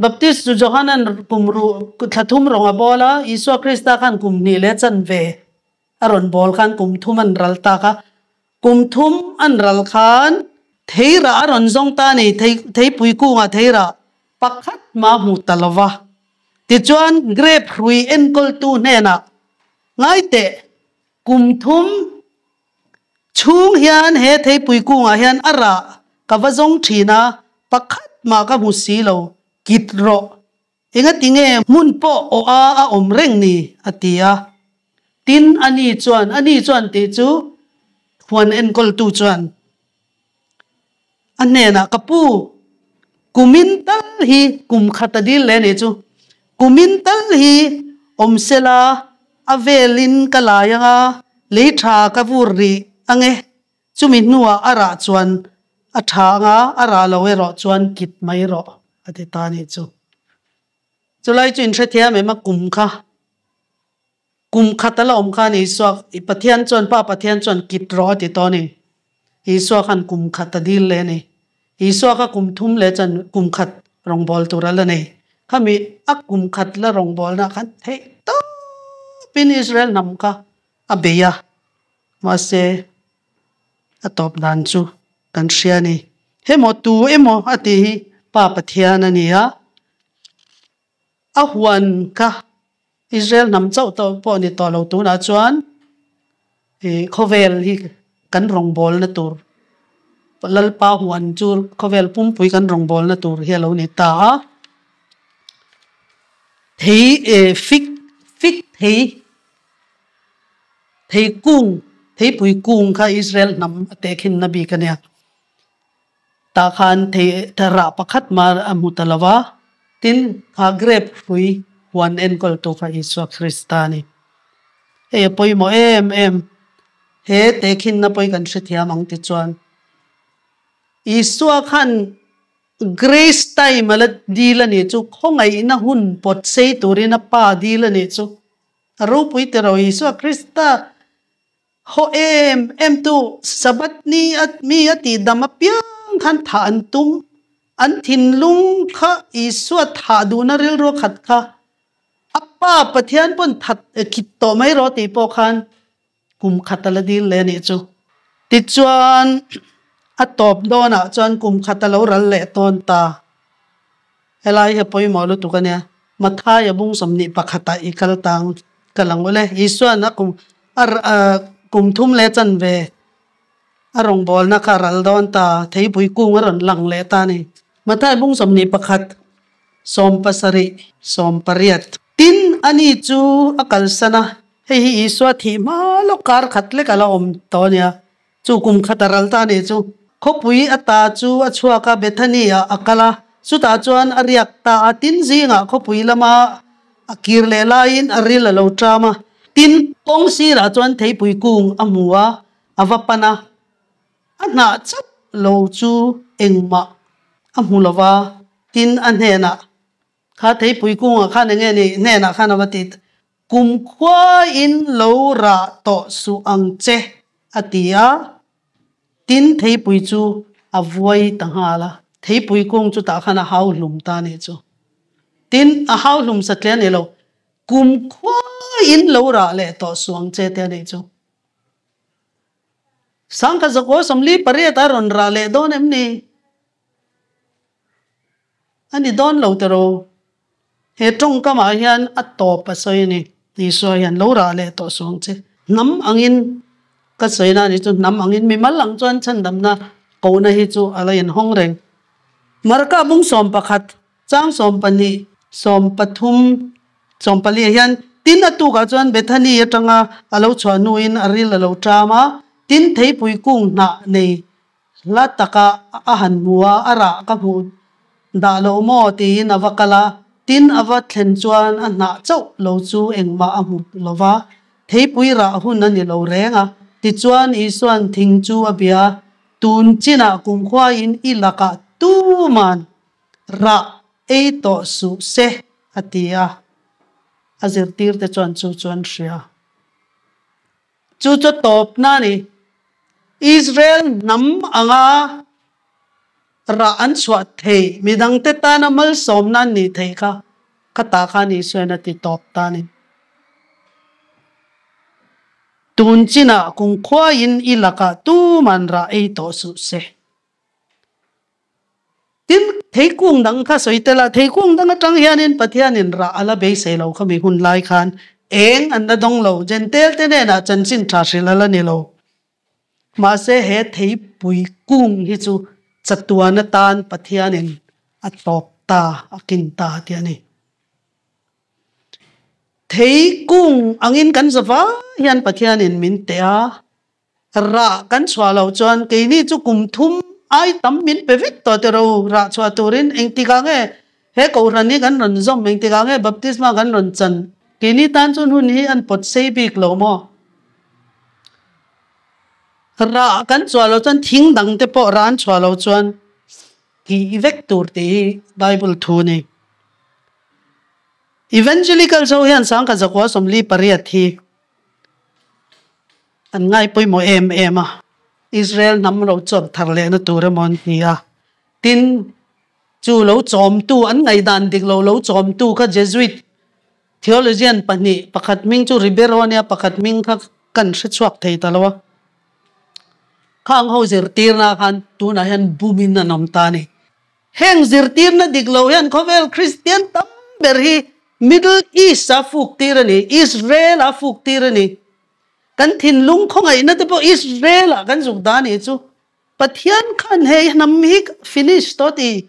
Baptist chu Johanan kum ru thla thum rawng a bawl a, Isua Krista khan kum hnih leh chanve a rawn bawl khan kum thum an ral tak a. Kum thum an ral khan theirah a rawn zawng ta ni, thei theipui kungah theirah pakhat mah hmu ta lo va. Tichuan grape hrui enkawltu hnenah, Ngaiteh, kum thum Chhung hian he theipui kungah hian a rah ka va zawng thin a, pakhat mah ka hmu si lo, kit rawh. Engatinge hmun pawh awh a a awm reng ni? a ti a. Tin, ani chuan, Ani chuan tih chu huan enkawltu chuan a hnenah, Ka pu, kumin tal hi kum khat a dil leh a nih chu. Kumin tal hi awm sela a velin ka lai anga lei tha ka vur rih ange. Chumi hnuah a rah chuan a tha anga a rah lo erawh chuan kit mai rawh a ti ta nih chu. Chulai chu inhrethiam em a kum kha kum khat a la awm khan Isua Pathian chuan Pa Pathian chuan kit rawh a ti tawh a ni. Isua khan kum khat a dil leh a ni. Isua kha kum thum leh chuan kum khat rawngbâwl tur a la nei. Khami a kum khat la rawngbâwlna khan theih tawpin Israel hnam kha a bei a. Mahse, a tawp dan chu kan hria a ni. Hemaw tu emaw a tih hi Pa Pathian a ni a, a huan kha Israel hnam chauh tawh pawh ni tawh lo tunah chuan ih khawvel hi kan rawngbawlna tur Lalpa huan chu khawvel pumpui kan rawngbawlna tur hi a lo ni ta a. Thei eh fik fik thei. Theikung, theipui kung kha Israel hnam a tehkhinna bik a nia. Tah khan thei rah pakhat mah a hmu ta lo va, tin kha grape hrui huan enkawltu kha Isua Krista a ni. Hei a pawimawh em em, he tehkhinna pawi kan hrethiam ang tichuan Isua khan Grace time a la dil a nih chu, khawngaihna hun pawt sei turin a pa dil a nih chu. A ropui te ro Isua Krista haw em em tu Sabbath ni a mi a tih dam apiang khan thah an tum. An thinlung kha Isua thah duhna rilru khat kha a Pa Pathian pawn that khit tawh mai rawh tih pawh khan kum khat a la dil leh a nih chu. Tichuan a tawp dawnah chuan kum khat a lo ral leh tawn ta. Helai hi a pawimawh lutuk a nia. Mathaia bung 21ah i kal tang ka lang ule. Isuan a kum a kum thum leh chanve a rawngbawlna kha a ral dawn ta. Theipui kung a rawn lang leh ta a ni. Mathaia bung 21, 70, 80. Tin, ani chu a kalsan a, hei hi Isua thih hma lawk kar khat lek a la awm tawh a nia. Chu kum khat a ral ta a nih chu. Khawpui ata chu a chhuak a, Bethany-ah a kal a, chutah chuan a riak ta a. Tin, zingah khawpui lama a kir leh laiin a ril a lo ṭam a. Tin, kawng sirah chuan theipui kung a hmu a, a va pan a. A hnah chauh lo chu engmah a hmu lo va, tin, a hnenah, Kha theipui kungah khan eng nge ni? Hnenah khan a va ti, Kumkhuain lo rah tawh suh ang che, a ti a. Tin, theipui chu a vuai ta nghal a. Theipui kung chu tah khan a hau hlum ta a nih chu. Tin, a hau hlum satliah a ni lo, Kumkhuain lo rah leh tawh suh ang che te a nih chu. Sangkhat zakua 48 a rawn rah leh dawn em ni? A ni dawn lo tiraw? He tawngkamah hian a tawp a sawi a ni. Isua hian lo rah leh tawh suang che. Hnam angin ka sawina a ni chu hnam angin mimal ang chuan chhandamna kohna hi chu a la inhawng reng. Marka bung 11, chang 12, 13, 14 ah hian tin a tukah chuan Bethany atanga a lo chhuah hnuin a ril a lo ṭam a, tin theipui kung hnah nei Hla taka a han hmu a, a rah ka hmuh dah lo maw tiin a va kal a, tin a va thlen chuan a hnah chauh lo chu engmah a hmu lo va, theipui rah hun a ni lo reng a. Tichuan Isua'n thing chu a bia, Tun chinah kumkhuain i lakah tuman rah ei tawh suh se, a ti a. A zirtirte chuan chu chu an hria. Chu chu tawpna a ni. Israel hnam anga rah an chhuah theih, midangte tana malsawmna an nih theih kha ka ta khan Isuain a ti tawp ta a ni. Tun chinah kumkhuain i lakah tuman rah ei tawh suh se. Tin, theikung dang kha sawi tel a, theikung dang atang hianin Pathianin rah a la beisei lo kha mi hun lai khan eng an la dawng lo, Jentail te hnenah chanchin tha hrilh a la ni lo. Mahse, he theipui kung hi chu chatuan atan Pathianin a tawp ta, a kin ta tih a ni. Thei kung angin kan zava hian Pathianin min teh a, rah kan chhuah loh chuan keini chu kum thum ai tam min pe vek tawh teh ro, rah chhuah turin engtikah nge he kohhran hi kan rawn zawm, engtikah nge baptisma kan rawn chan, keini tan chuan hun hi an pawt sei bik lo maw? Rah kan chhuah loh chuan thing dang te pawh rah an chhuah loh chuan tih vek tur tih hi Bible thu a ni. Evangelicals ho hian 1948 hi an ngai pawimawh em em a, Israel hnam lo chawr thar lehna tur emaw an ti a. Tin, chu lo chawmtu, an ngaihdan dik lo lo chawmtu kha Jesuit theologian pahnih, pakhat hming chu Ribeiro a nia, pakhat hming kha kan hre chhuak thei ta lo a. Khang ho zirtirna khan tunah hian bumin an awm ta a ni. Heng zirtirna dik lo hian khawvel Kristian tam ber hi Middle East a fuk tir a ni, Israel a fuk tir a ni. Kan thinlung khawngaihna te pawh Israel ah kan zuk dah a nih chu. Pathian khan hei hnam hi finish tawh ti,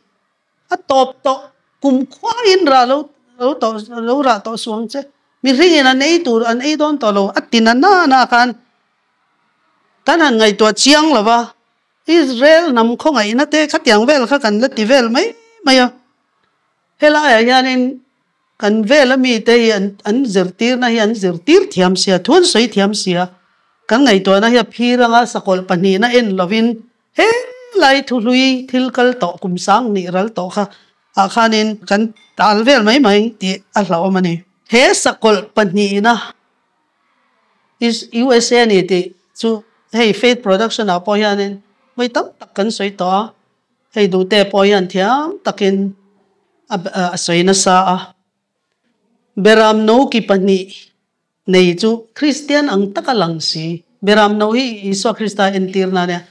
a tawp tawh, kum khuain rah lo lo tawh lo rah tawh suh ang che. Mihringin an ei tur an ei dawn tawh lo a ti na na na khan kan han ngaihtuah chiang lo va. Israel hnam khawngaihna te khatiang vel kha kan la ti vel mai mai a, helaiah hianin kan vela mite hi an an zirtirna hi an zirtir thiam sia, thu an sawi thiam sia, kan ngaihtuahna hi a phir anga sakawlh pahnihna en lovin helai thuhlui thil kal tawh kum sang hnih ral tawh kha ah khanin kan tal vel mai mai tih a hlauhawm a ni. He sakawlh pahnihna USA a ni tih chu hei Faith Production ah pawh hianin vawi tam tak kan sawi tawh a, hei duhte pawh hian thiam takin a sawi nasa a. Beram no ki pahnih nei chu Kristian ang taka lang si, Beram no hi Isua Krista entirna a nia,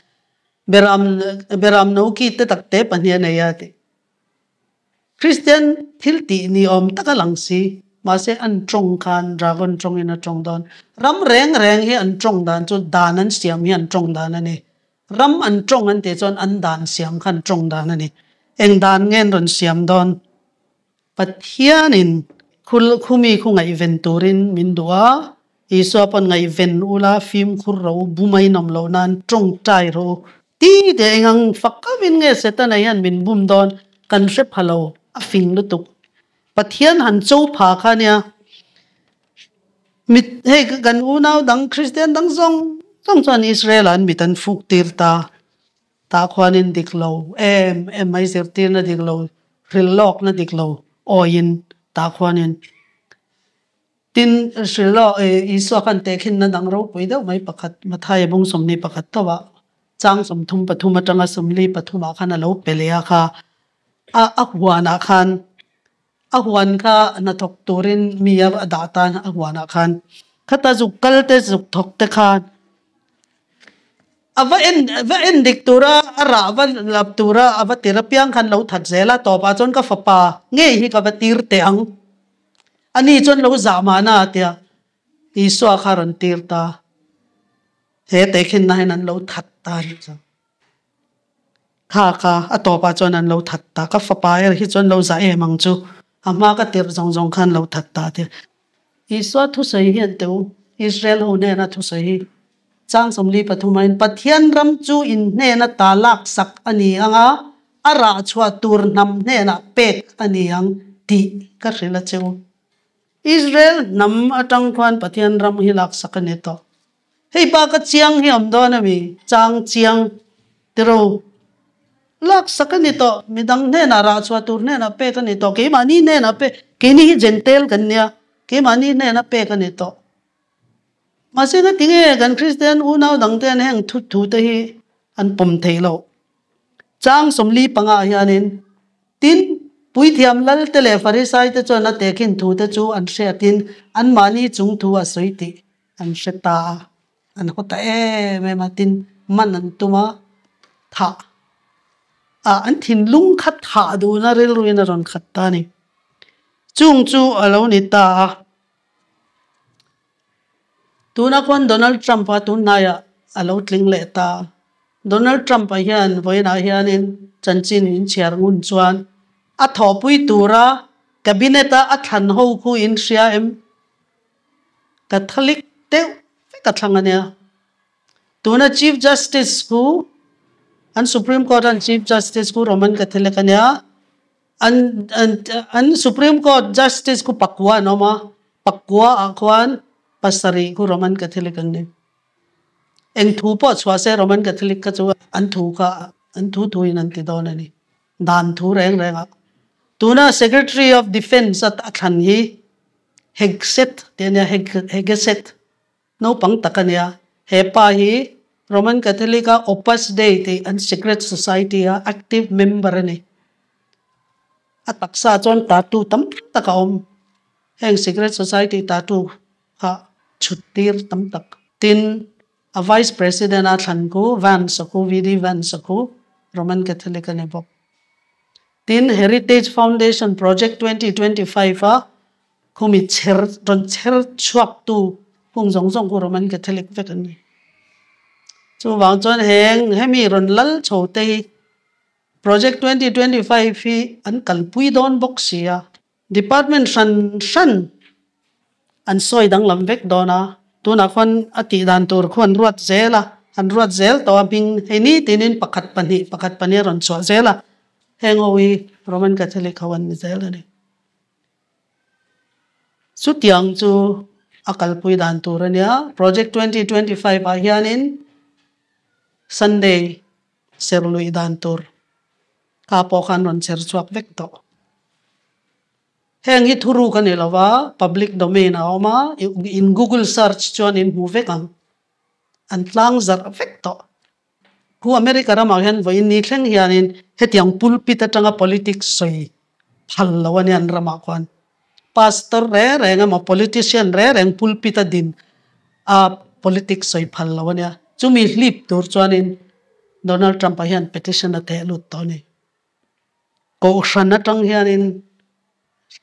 Beram Beram no ki te tak te pahnih a nei a tih. Kristian thil tih ni awm tak a lang si, mahse an tawng khan dragon tawngin a tawng dawn. Ram reng reng hi an tawng dan chu dan an siam hi an tawng dan a ni. Ram an tawng an tih chuan an dan siam kha an tawng dan a ni. Eng dan nge an rawn siam dawn? Pathianin khumi khu ngaihven turin min duh a, Isua pawn ngaihven ula fimkhur rawh u, bum a inawm loh nan tawngtai rawh u. Ti teh eng ang fak kavin nge Setana hian min bum dawn kan hre pha lo, a fing lutuk. Pathian han cho pha kha nia. Mit hei kan unau dang Kristian dang zawng zawng chuan Israel ah an mit an fuk tir ta. Tah khuanin dik lo em em mai zirtirna dik lo, hrilhlawkna dik lo awiin tah khuanin Tin, hrilh Isua khan tehkhinna dang ropui deuh mai pakhat, Mathaia bung 21 tawhah chang 33 atanga 43 ah khan a lo pe leh a kha. A a huanah khan, a huan kha hnathawk turin mi a dah tan a huanah khan khata zuk kal te zuk thawk te khan a va en va en dik tura a rah va lap tura a va tir apiang khan lo that zel a, tawpah chuan ka fapa ngei hi ka va tir teh ang. A ni chuan lo zah mahna a tia, Isua kha a rawn tir ta. He tehkhinna hian an lo that ta a nih chu. Kha kha a tawpah chuan an lo that ta. Ka fapa erawh hi chuan lo zah em ang chu. A hma ka tirh zawng zawng khan lo that ta a tia. Isua thusawi hian teu Israel ho hnena thusawi hi chang 43 ahin Pathian ram chu in hnena ta laksak a ni ang a, a rah chhuah tur hnam hnenah pek a ni ang tih ka hrilh a che u. Israel hnam atang khuan Pathian ram hi laksak a ni tawh. Hei pa ka chiang hi awm dawn a mi? Chang chiang tiro. Laksak a ni tawh, midang hnenah rah chhuah tur hnenah pek a ni tawh, keimahni hnenah pek, keini hi Jentail kan nia, keimahni hnena pek a ni tawh. Mahse nga tinge kan Kristian unau dangte an heng thu thu te hi an pawm theih loh. Chang 45 ah hianin, Tin, puithiam lal te leh Farisai te chuan a tehkhin thu te chu an hriatin anmahni chung thu a sawi tih an hre ta a, an haw ta em em a, tin, man an tum a, thah a, an thinlung kha thah duhna rilruin a rawn khat ta a ni. Chung chu a lo ni ta a. Tuna khuan Donald Trump-a tun hnaiah a lo tling leh ta. Donald Trump-a hian vawiinah hianin chanchin in chhiar ngun chuan a thawhpui tura cabinet-a a thlan ho khu in hria em? Catholic deuh vek a thlang a nia. Tuna Chief Justice khu an Supreme Court an Chief Justice khu Roman Catholic a nia. An an an Supreme Court Justice khu pakua an awm a, pakua ah khuan pasarih khu Roman Catholic an ni. Eng thu pawh chhuah se Roman Catholic kha chu an thu kha an thu thu in an ti dawn a ni. Dan thu reng reng ah. Tuna Secretary of Defence a thlan hi Hegseth tih a nia, Hegeseth. Naupang tak a nia. He pa hi Roman Catholic a Opus Dei tih an secret society a active member a ni. A taksa chuan tattoo tam tak a awm. Heng secret society tattoo kha chhut tir tam tak. Tin, a vice president a thlan khu Vance a khu, VD Vance a khu Roman Catholic a ni bawk. Tin, Heritage Foundation Project 2025 a Khumi chher rawn chher chhuaktu hung zawng zawng khu Roman Catholic vek an ni. Chuvang chuan heng hemi rawn lal chho te hi Project 2025 hi an kalpui dawn bawk si a. Department hran hran an sawi danglam vek dawn a, tunah khuan a tih dan tur khu an ruat zel a, an ruat zel tawh a hming hei nitinin pakhat pahnih pakhat pahnih a rawn chhuah zel a, heng ho hi Roman Catholic ho an ni zel a ni. Chutiang chu a kalpui dan tur a nia. Project 2025 ah hianin Sunday ser luih dan tur kha pawh khan rawn chher chhuak vek tawh. Heng hi thuruk a ni lo va, public domain a awm a, in google search chuan in hmu vek ang. An tlang zarh vek tawh. Khu America ramah hian vawiin ni thleng hianin hetiang pulpit atanga politics sawi phal lo a nia an ramah khuan. Pastor reng reng emaw politician reng reng pulpit a din a politics sawi phal lo a nia. Chumi hlip tur chuanin Donald Trump-a hian petition a theh lut tawh a ni. Kohhran atang hianin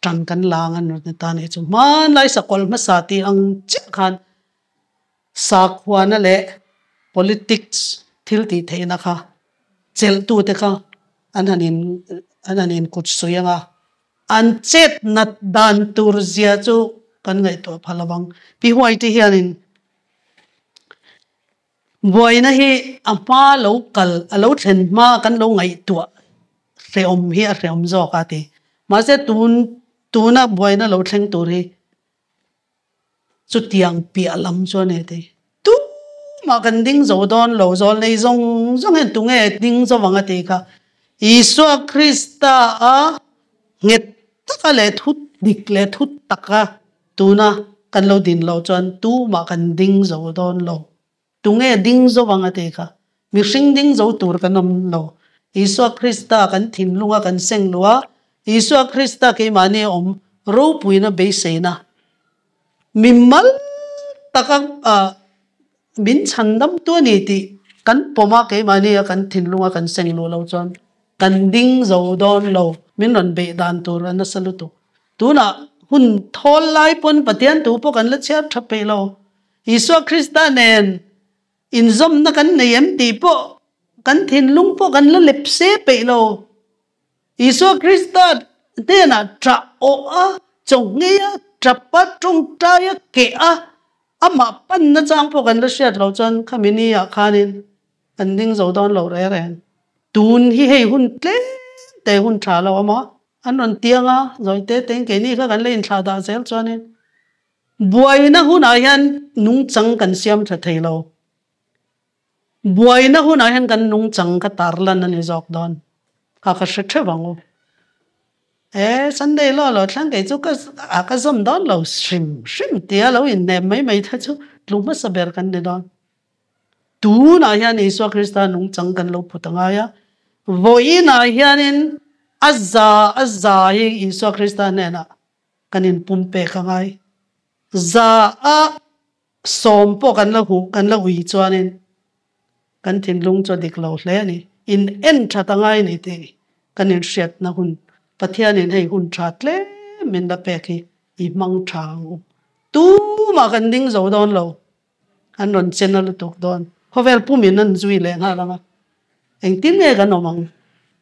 tan kan la ang an rawn ti ta a nih chu. Hmanlai sakawlh hmasa tih ang chiah khan Sakhuana leh politics thil tih theihna kha chelhtute kha an han in an han inkut suih ang a, an chet nat dan tur zia chu kan ngaihtuah pha lo ang. Pi Huaite hianin buaina hi a hma lo kal a lo thlen hma kan lo ngaihtuah hrehawm hi a hrehawm zawk a ti. Mahse tun tuna buaina lo thleng tur hi Chutiang piah lam chu a ni tih. Tumah kan ding zo dawn lo, zawl nei zawng zawng hian tunge ding zo ang a tih kha. Isua Krista a nghet taka leh thu dik leh thu taka tuna kan lo din loh chuan tumah kan ding zo dawn lo. Tunge ding zo ang a ti kha? Mihring ding zo tur kan awm lo. Isua Krista kan thinlunga kan seng luh a, Isua Krista keimahni a awm ropuina beiseina mimal taka min chhandamtu a ni tih kan pawm a, keimahni a kan thinlunga kan seng luh loh chuan kan ding zo dawn lo. Min rawn beih dan tur a nasa lutuk. Tunah hun thawl lai pawn Pathian tu pawh kan la chhiar tha peih lo. Isua Krista nen inzawmna kan nei em tih pawh kan thinlung pawh kan la lep se peih lo. Isua Krista hnenah ṭah awh a, chawnghei a, ṭap a, ṭawngṭai a, keh a, amah panna chang pawh kan la hriat loh chuan khami ni ah khanin kan ding zo dawn lo reng reng. Tun hi hei hun tlem te hun ṭha lo a maw? An rawn tiang a, zawi te tein keini kha kan la inthlah dah zel chuanin Buaina hunah hian nungchang kan siam tha thei lo. Buaina hunah hian kan nungchang ka tarlan a ni zawk dawn. Kha ka hre theuh ang u. E, Sunday law lo thlang kei chu ka a ka zawm dawn lo hrim hrim tia lo inhnem mai mai te chu tlu hmasa ber kan ni dawn. Tunah hian Isua Krista nungchang kan lo phut a ngai a, vawiinah hianin a za a za hi Isua Krista hnenah Kan inpumpek a ngai. Za a sawm pawh kan la huh, kan la ui chuanin kan thinlung chu a dik lo hle a ni. In en that a ngai ni tih kan inhriatna hun Pathianin hei hun tha tlem min la pek hi i hmang tha ang u. Tumah kan ding zo dawn lo. An rawn chen a lutuk dawn. Khawvel pumin an zui leh nghal ang a. Engtin nge kan awm ang?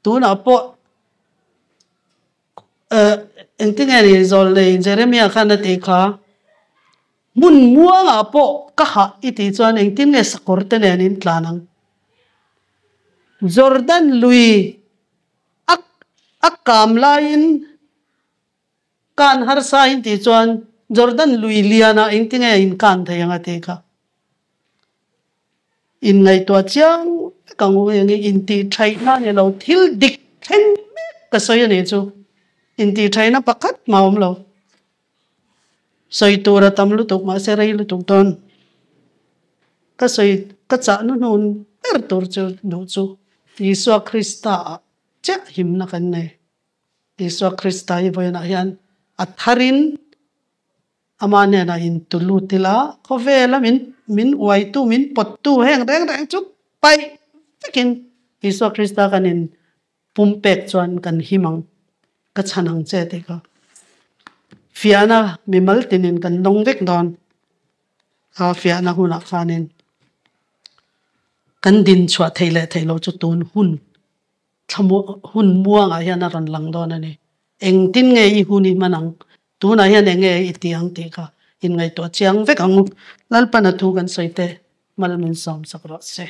Tunah pawh Engtin nge ni zawlnei Jeremia khan a tih kha? Hmun muangah pawh ka hah i tih chuan engtin nge sakawr te nen in tlan ang? Jordan lui a a kam laiin kan harsa in tih chuan Jordan lui lianah engtin nge in kan thei ang a tih kha. Inngaihtuah chiang vek ang u eng i intihṭhaihna a ni lo, thil dik thleng mek ka sawi a nih chu. Intihṭhaihna pakhat mah a awm lo. Sawi tur a tam lutuk mahse rei lutuk dawn. Ka sawi ka chah hnuhnun ber tur chu duh chu Isua Krista ah chiah himna kan nei. Isua Krista hi vawiinah hian a tharin Ama hnenah in tu lut ila, khawvela min min uaitu, min pawttu heng reng reng chu paih vekin Isua Krista kan in pumpek chuan kan him ang, ka chhan ang che tih kha fiahna mimal tinin kan dawng vek dawn. Kha fiahna hunah khanin kan din chhuah theih leh theih loh chu tun hun Thla hun muangah hian a rawn lang dawn a ni. Engtin nge i hun i hman ang? Tunah hian eng nge i ti ang tih kha inngaihtuah chiang vek ang u. Lalpana thu kan sawi te mal min sawm sak rawh se.